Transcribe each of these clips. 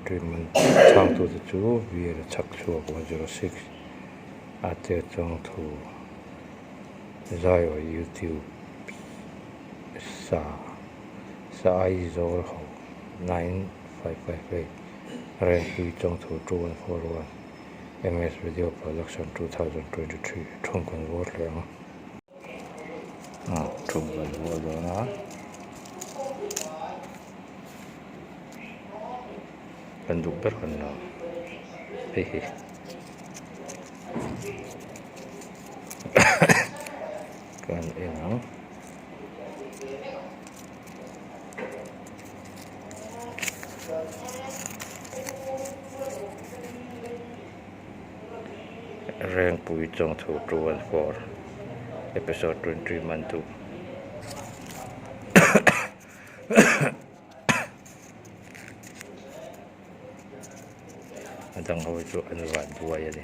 Treatment chhangtute chu Veer chhak chhuak 106 a che chuang thu Zaiawi YouTube sa sa Aizawl ho 9558 Rengpui Chawngthu 2141 MS Video Production 2023 thung kan vawr hle ang a thung kan vawr dawn a. Kan duh ber kan la hei hi kan en ang. Rengpui Chawngthu 214 episode 23 man tu. A dang ho hi chu an van buai a ni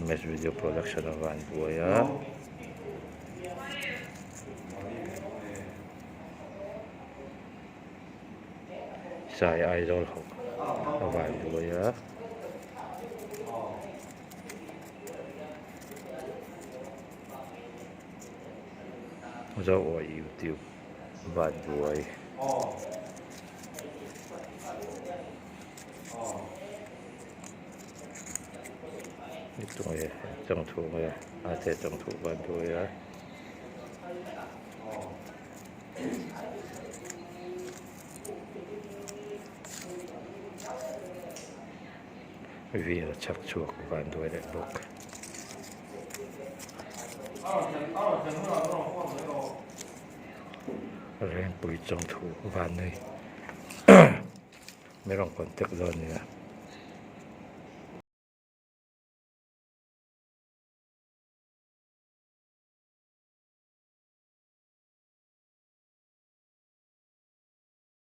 ms video production a van buai a. Sai Aizawl ho a van buai a. Zo awi youtube van buai. Tunge chawngthu nge a che chawngthu van buai a. Vel chhak chhuak van duai leh bawk. Rengpui chawngthu van nei mi rawn contact dawn nia.